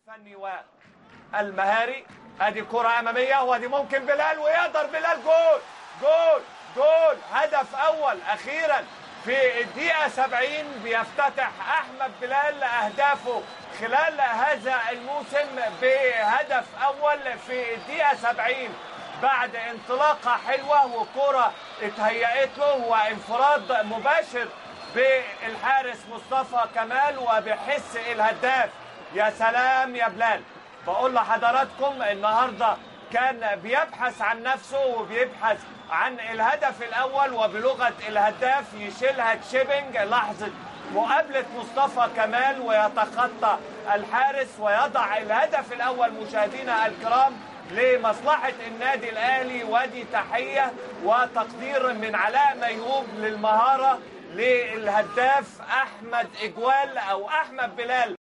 الفني والمهاري. ادي كرة امامية وادي ممكن بلال، ويقدر بلال، جول جول جول، هدف اول اخيرا في الدقيقة 70. بيفتتح احمد بلال اهدافه خلال هذا الموسم بهدف اول في الدقيقة 70 بعد انطلاقة حلوة وكرة اتهيأت له وانفراد مباشر بالحارس مصطفى كمال وبحس الهداف. يا سلام يا بلال، بقول لحضراتكم النهارده كان بيبحث عن نفسه وبيبحث عن الهدف الاول، وبلغه الهداف يشيلها تشيبنج لحظة مقابله مصطفى كمال ويتخطى الحارس ويضع الهدف الاول. مشاهدينا الكرام لمصلحة النادي الاهلي، وادي تحية وتقدير من علاء ميهوب للمهاره للهداف احمد اجوال او احمد بلال.